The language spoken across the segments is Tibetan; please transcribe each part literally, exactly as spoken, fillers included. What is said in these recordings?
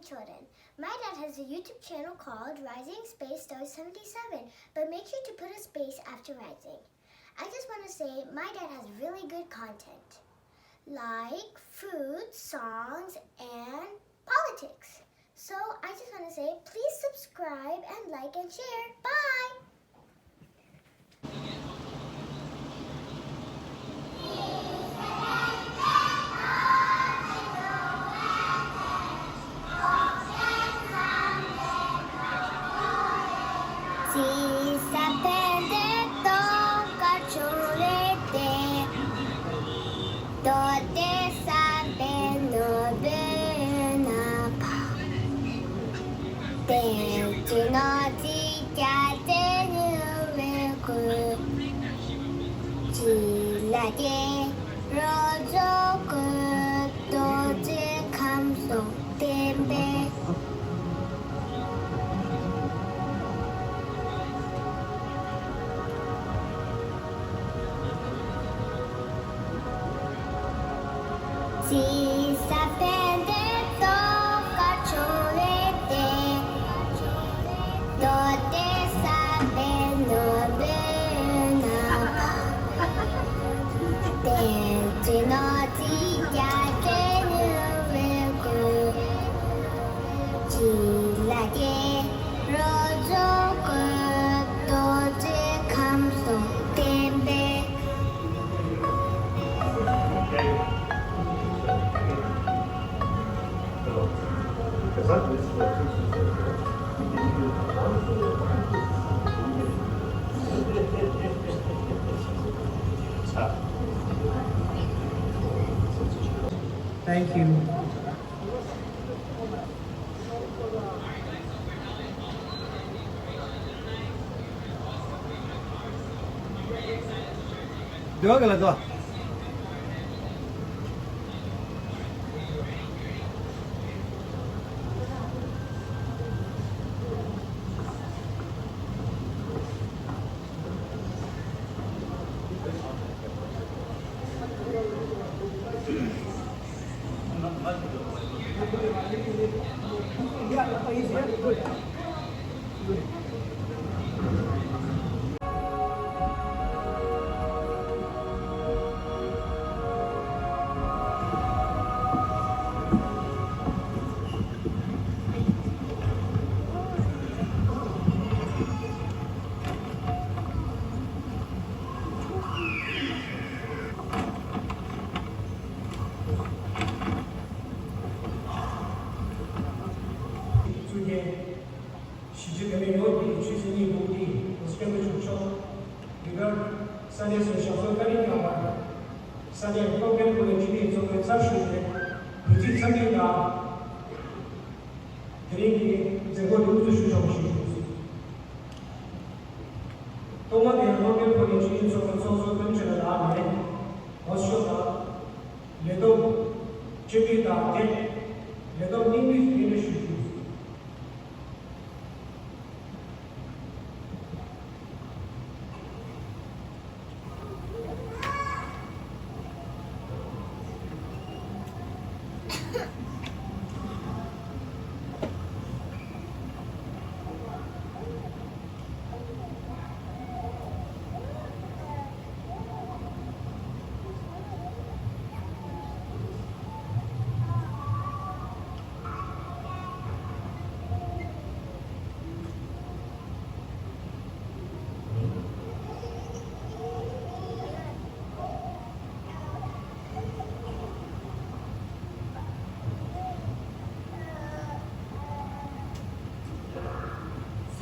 Children. My dad has a YouTube channel called Rising Space Star seventy-seven, but make sure to put a space after Rising. I just want to say my dad has really good content, like food, songs, and politics. So I just want to say please subscribe and like and share. Bye! Thank you. གཞིས་བྱེས་བོད་མི་ཡོངས་ཀྱི་ཆོས་སྲིད་གཉིས་ཀྱི་དབུ་ཁྲིད་༸གོང་ས་༸སྐྱབས་མགོན་ཆེན་པོ་མཆོག་འདི་གར་ས་གནས་སུ་ཞབས་སོར་བཀའ་དྲིན་བསྐྱངས་པར། ས་གནས་སློབ་དཔོན་སྐུ་ལས་ཆོས་སྡེའི་ཚོགས་མི་ཚར་ཞུས་ཏེ་བོད་རྩིས་འཚམས་འཕྲིན་དང་། དེ་རིང་གི་མཛད་སྒོ་འདི་དབུ་འཛུགས་ཞུ་ཆོག་པ་ཞུ་ཞུ། ཐོག་མར་དེ་སློབ་དཔོན་སྐུ་ལས་ཆོས་སྡེའི་ཚོགས་མི་ཚོགས་གཙོ་ཀུན་བྱེད་ལགས་ནས་ངོ་ཤོག་དང་། ལས་བསྡོམས་སྤྱི་འཐུས་དང་འབྲེལ་ལས་བསྡོམས་སྙིང་བསྡུས་སྙན་སྒྲོན་ཞུ་རྒྱུ།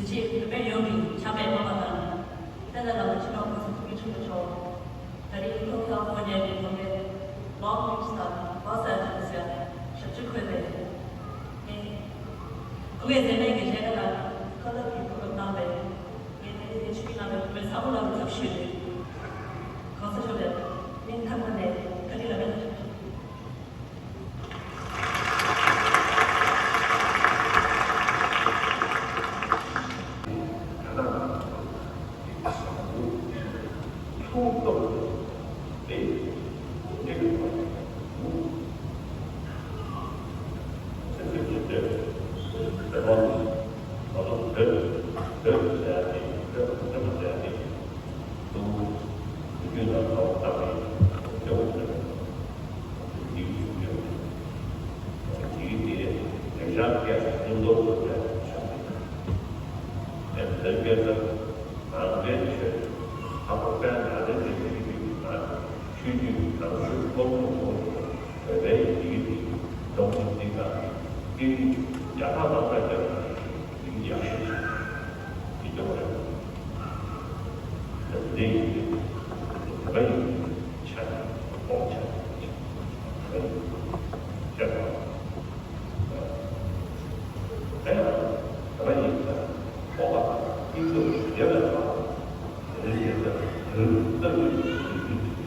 གཟི་བརྗིད་བོད་པའི་ཡུམ་གྱི་ཕྱག་དཔེ་འཕགས་པ་དང་། བསྟན་དར་བླ་མ་སྤྱི་ནོར་༸གོང་ས་༸སྐྱབས་མགོན་ཆེན་པོ་མཆོག་ད་རེས་ཐོག་མཐའ་དབུ་བརྙེས་པའི་ཐོག་མའི་Long Beach དང་Los Angeles ཡ་ཞབས་ཕྱི་འཁོད་པའི་ངའི་སྐུ་ངལ་འཛེམས་མེད་ཀྱི་ལས་ཀ་དང་བཀའ་སློབ་ཀྱི་གོ་སྐབས་གནང་བའི་ངའི་ད་རེས་འདིར་ཆིབས་བསྒྱུར་གནང་བའི་བུད་མེད་ཚང་མ་ལ་ཐུགས་རྗེ་ཆེ་ཞུ། གོང་ས་མཆོག་ལ་སྙིང་ཐག་པ་ནས་བཀའ་དྲིན་ལ་ཐུགས་རྗེ་ཆེ། ཡང་བསྐྱར་སྙིང་སྟོབས་སུ་བྱ་ཆགས་ཡིན། དེ་ལྟར་བསྐྱར་ན་ནང་པའི་ཆོས་ལྷག་པར་དཔལ་ནཱ་ལེནྡྲའི་ཆོས་བརྒྱུད་ཀྱི་ནང་ཆོས་བརྒྱུད་ནང་ཆོས་སློབ་སྦྱོང་སོགས་བོད་པའི་ཡི་གེ་འདི་སྟོང་ཆ་གཅིག་དང་སྐད་ཡིག་བརྒྱ་ཕྲག་མང་དྲགས་ཀྱང་ཡི་གེ་ཡག་ཤོས་ཤིག་འདི་སྐྱོང་རེད། འདི་ཡི་གེ་བོད་པའི་ཡི་གེ་ཆ་ནས་སྤོང་ཆ་ཆ་བོད་པའི་ཡི་གེ་ཆ་ནས་དེ་ཡང་བོད་པ་ཡིན་ཙང་སྤོབས་པ་དང་སྙིང་སྟོབས་ཡོད་པའི་ཐོག་དེ་རིང་ཁ་སང་བོད་རིགས་སློབ་གཉེར་གྱི་ལས་འགུལ་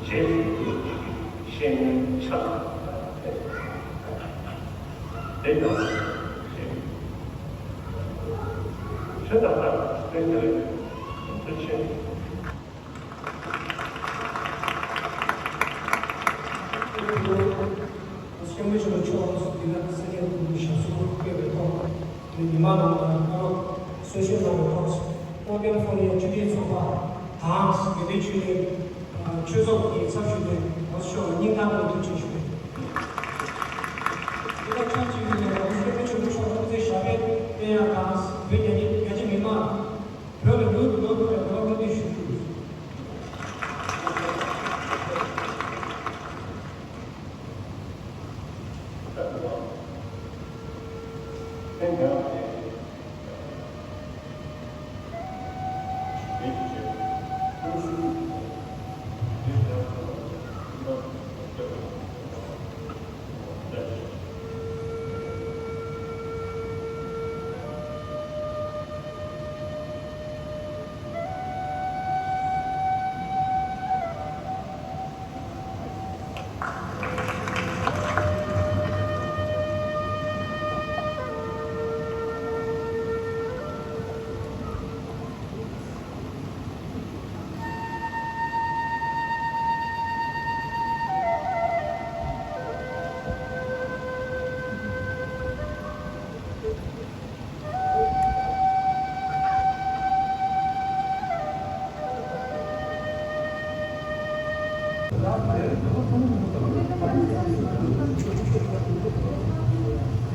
ཞེས་ཞུ་རྒྱུ་ཞིག་ཤེས་ཡོན་ཆ་ཚང་དང་ཕན་ཐོགས་དེ་ཡང་ཞེས་ཆོས་དང་ལྡན་པའི་ཚུལ་ཆེན། སྐྱབས་མགོན་ཆེན་པོ་མཆོག་འདི་ན་སེ་ཉེ་དུ་ཞབས་སོར་བཀོད་པའི་ཐོག་ཉི་མ་ནང་ལ་ཨ་རོགས་གསོལ་མཆོད་གནང་བའི་ཐོག་ཀོ་ཀན་ཧྥོ་ནི་ཡ་ཆོས་ལྡན་ཚོགས་པ་དང་དགེ་ལྡན་ཆོས་གླིང་ཆོས་ཚོགས་ཀྱི་ཚབ་ཞུས་ཏེ་ང་ཚོ་ཕྱོགས་ནས་སྙིང་ཐག་པ་ནས་ཐུགས་རྗེ་ཆེ་ཞུ། དེ་དང་ཆབས་ཅིག་ཏུ་ནས་ང་ཚོ་སྐྱབས་མགོན་ཆེན་པོ་མཆོག་སྐུ་ཚེ་ཞབས་པད་བརྟན་ཡག་དང་བོད་རྒྱ་རྒྱ་ཆེ་མི་མང་བོད་ལ་མྱུར་དུ་ལོག་ཐུབ་པའི་རེ་བ་སྨོན་འདུན་ཞུ་རྒྱུ།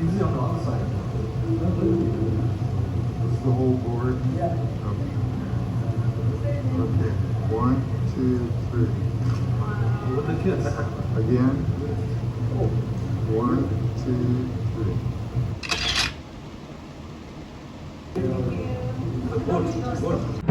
Easy on the other side. This is the whole board. Yeah. Okay. Okay. One, two, three. With the kids. Again. One, two, three. Good, good.